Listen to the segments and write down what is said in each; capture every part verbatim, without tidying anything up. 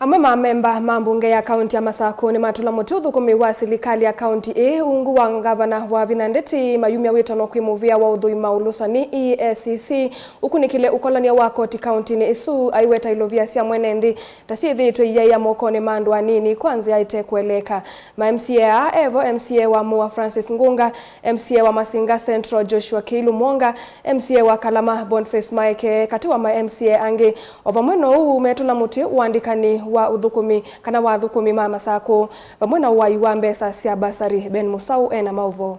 Amwe ma amemba ma mbunge ya kaunti ya Masakũ nĩmatũla mũtĩ ũthũkũmi wa silikalĩ ya kaunti ĩĩ ungu wa ngavana Wavinya Ndeti mayumya wĩtano kwĩ mũvĩa wa ũthũi ma ũlũsani, E A C C, ũkunĩkĩle ũkolany'a wa koti kauntinĩ ĩsu, aiweta ilovia sya mwene nthĩ ta syĩthĩĩtwe iyaĩa mokonĩ ma andũ anini kwa nzĩa ĩtekũeleeka. Ma M C A aa evo M C A wa Mũa Francis Ngunga, M C A wa Masinga Central Joshua Kĩilu Mwonga, M C A wa Kalama Boniface Maeke, katĩ wa ma M C A angĩ. O vamwe na ũu, metũla mũtĩ ũandĩkani wa ũthũkũmi kana wa athũkũmi ma Masakũ, vamwe na ũwai wa mbesa sya basari. Ben Musau ena maũvoo.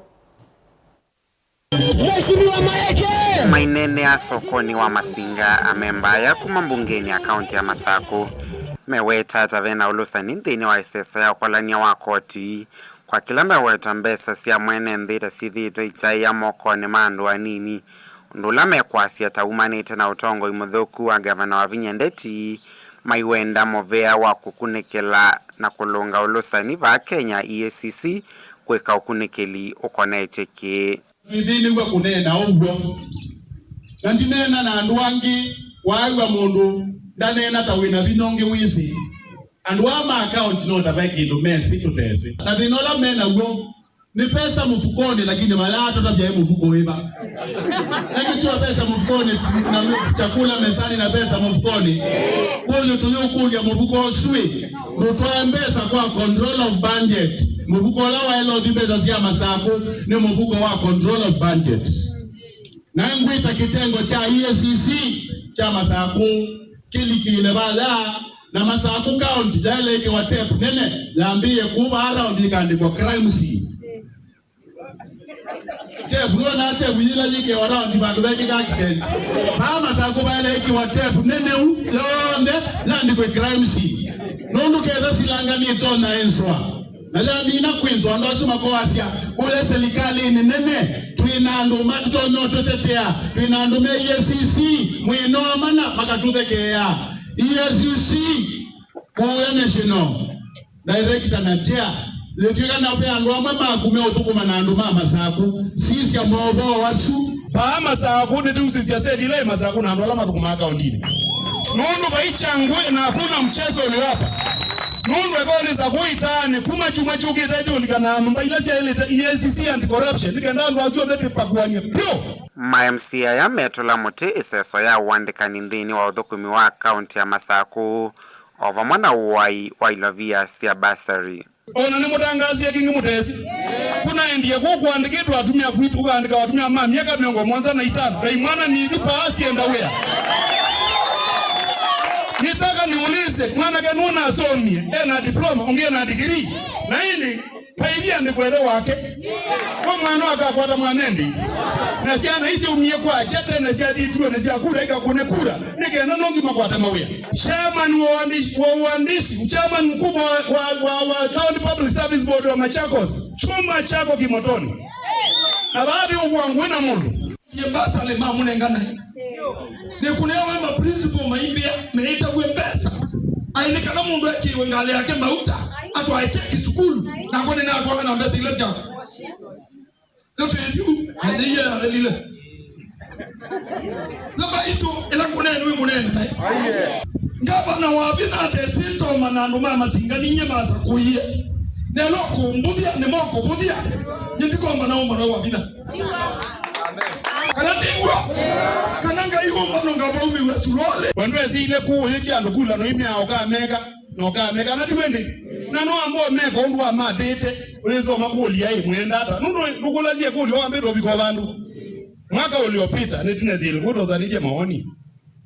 Mheshimiwa Maeke. Maineenea sokonĩ wa Masinga, amemba aya kuma mbungenĩ ya kaunti ya Masakũ meweta ata vena ũlũsani nthĩnĩ wa ĩseso ya ũkolany'a wa koti kwa kĩla meweta mbesa sya mwene nthĩ ta syĩthĩĩtwe ikyaĩa mokonĩ ma andũ anini, ũndũ ũla mekwasya ta umanĩte na ũtongoi mũthũku wa ngavana Wavinya Ndeti, maiwenda mũvea wa kũkunĩkĩla na kũlũnga ũlũsani vaa Kenya, E A C C, kwĩka ũkunĩkĩli ũkonetye kĩĩ. Ndwĩthĩnĩw'a kũneena ũw'o. Na ndineena na andũ angĩ, waaĩw'a mũndũ ndaneena ta wĩ na vinya ũngĩ wĩsĩ. Andũ aa ma akaunti no ta ve kĩndũ mesĩ tũtesĩ. Na thĩna ũla me naw'o nĩ pesa mũfukonĩ, lakini mayaatũtavya ĩ mũfuko wĩva? Nĩkĩ tiwa pesa mũfukonĩ na chakula mesani na pesa mũfukonĩ? Kwoou tũyũkũlya mũfuko ũsu ĩ, ndũtwae mbesa kwa control of budget. Mũvuko ũla waĩle ũthi mbesa sya Masakũ nĩ mũvuko wa control of budget. Na ngwĩta kĩtengo kya E A C C kya Masakũ kĩlikĩle vaya, na Masakũ County yaĩle ĩkĩwa tape nene yambĩĩe kũu vaa round ĩkaandĩkwa crime scene. Tape, nĩwonaa tape yĩla yĩkĩawa round vandũ vekĩka accident? Vaa Masakũ vaĩle ĩkĩwa tape nene ũu yonthe yandĩkwe crime scene. Nũndũ ketha silanga nĩtonya ĩnswa. Na yamina kwĩswa, andũ asu makoasya kũle silikalĩnĩ nene, twĩ na andũ matonya ũtũtetea, twĩ na andũ me E A C C, mwĩnoo mana makatũthekeea. E A C C, kũya national, director na chair, yĩtw'ĩka na ve andũ amwe maku meũthũkũma na andũ ma Masakũ, sisya maũvoo asu. Vaa Masakũ nĩtũusĩsya seli ila ĩ Masakũ na andũ ala mathũkũmaa kaũndinĩ. Nũndũ vai changwe na hakuna mchezo ulio hapa. Nũndũ ĩkaũlĩsa kũu itaanĩ, kuma kyumwa kyũkĩte ĩtũlikana na nyũmba ila syaĩlĩte E A C C and corruption, nĩ kenda andũ asu onthe tũpakuany'e vyũ. Ma M C A aya metũla mũtĩ ĩseso ya ũandĩkani nthĩnĩ wa ũthũkũmi wa kaunti ya Masakũ, o vamwe na ũwai wa ilovia sya basari. O na nĩmũtangaasie kĩngĩ mũtesĩ. Kũnaendie kũu kũandĩkĩtwe atumĩa kwitũ, kũkaandĩka atumĩa ma myaka mĩongo mũonza na itano, na imwana nini paa syenda wĩa. Nitaka niulize, mwanake nũnasomie, ena diploma, ũngĩ ena degree, na ĩndĩ paithia nĩ kwethe wake. Kwa mwana akakwata mwanendi. Na syana isu umie kwa chate na syathitiwe na syakura ikakune kura. Nĩ kenda no nginya kwata mawĩa. Chairman wa uandishi, wa uandishi, chairman mkubwa wa, wa, wa, wa County Public Service Board wa Machakos, chuma chako kimotoni. Na baadhi ugwa ngwina mũndũ. Ye mbasale mamũnengana. Nĩkũneo we ma principal maimbĩa meĩtaw'e mbesa. Aĩ nĩ kana mũndũ ekĩwe ngalĩ yake mauta, atwae cheki sukulu, nakwa nĩnatwawe na mbesa ila syakwa. Nũtwĩthu, na nĩ iye yathelile. Namba itũ, ĩla kũneenwe mũneene naĩ. Ngavana Wavinya atesĩ toma na andũ ma Masinga ninyie masakũie. Nelo kũmbũthya, nĩmo kũmbũthya. Nyie ndikomba na ũmwe na Wavinya. Kana ndiw'o? Kana Ngai ũmba nũngavaumĩw'a sulole. We ndwesĩile kũũyĩkya andũ kula noimya ũkameka, na ũkameka, na ti wĩndĩ. Na no amba ũmeka ũndũ wamathĩte, ũyĩsoma kũlya ĩ, mwenda ata? Nũndũ ndũkũlasya kũlya wambĩte ũvika o vandũ. Mwaka uliopita, nĩtũnesie kũu twathanĩtye maoni.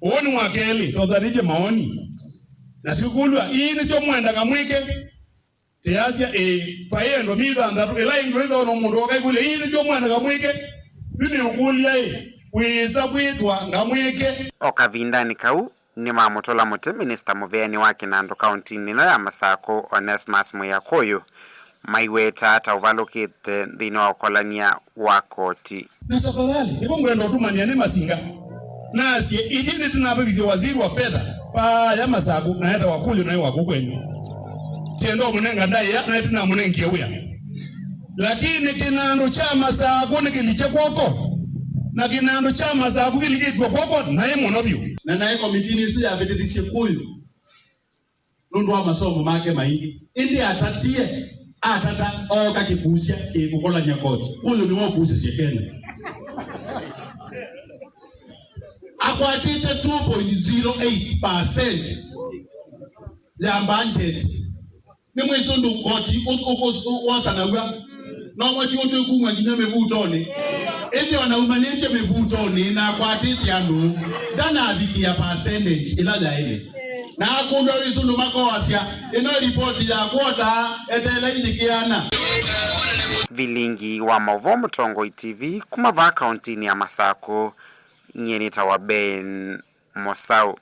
Ũũ nĩ wa kelĩ, twathanĩtye maoni. Na tũkũlw'a, ii nĩsyo mwendaga mwĩke? Tĩasya, ĩĩ, vaĩ endo mĩthanthatũ, ĩla ĩngĩ wĩsa ona mũndũ ũkaikũlya, ii nĩsyo mwendaga mwĩke? Yu nĩũkũlya-ĩ, wĩsa kwĩtwa ngamwĩke? O kavindanĩ kau, nĩmamũtũla mũtĩ minista mũveanĩ wa kĩnandũ kauntinĩ ĩno ya Masakũ, Onesmus Mwĩakũyũ, maiweta ta ũvalũkĩte nthĩnĩ wa ũkolany'a wa koti. Na tafadhali, nĩvo ngwenda ũtũmany'a nĩ Masinga. Nasye, ithyĩ nĩtũnavikisye waziri wa fedha, paaya Masakũ, na etawa Kũlyo, naĩ wa kũu kwenyu. Tienda ũmũnenga ndaĩa, naĩ tũnamũnengie wĩa. Lakini kĩnandũ kya Masakũ nĩkĩlikye kw'oko, na kĩnandũ kya Masakũ kĩlikĩtw'e kw'oko, naĩ mũno vyũ. Na naĩ komitinĩ ĩsu yavĩtĩthisye kũyũ. nũndũ wa masomo make maingĩ. Ĩndĩ atatie, atata, ooka kĩkusya kĩkũkolany'a koti. Ũyũ nĩwe ũkusisye Kenya. Akwatĩte two point zero eight percent ya budget. Nĩ mwĩsĩ ũndũ koti ũ-, ũ-, ũ-, wosanaw'a? No mwati ũtwĩ kumwa nginya mĩvutonĩ. Ĩndĩ ona umanĩtye mĩvutonĩ na akwatĩte andũ, ndanavikĩa percentage ĩla yaĩle. Na akũlw'a wĩsĩ ũndũ makoasya, ĩno ripoti ya kwota eteela ithikĩana. Vilingi wa maũvoo Mũtongoi T V kuma vaa kauntinĩ ya Masakũ, nyie nĩtawa Ben Mosau.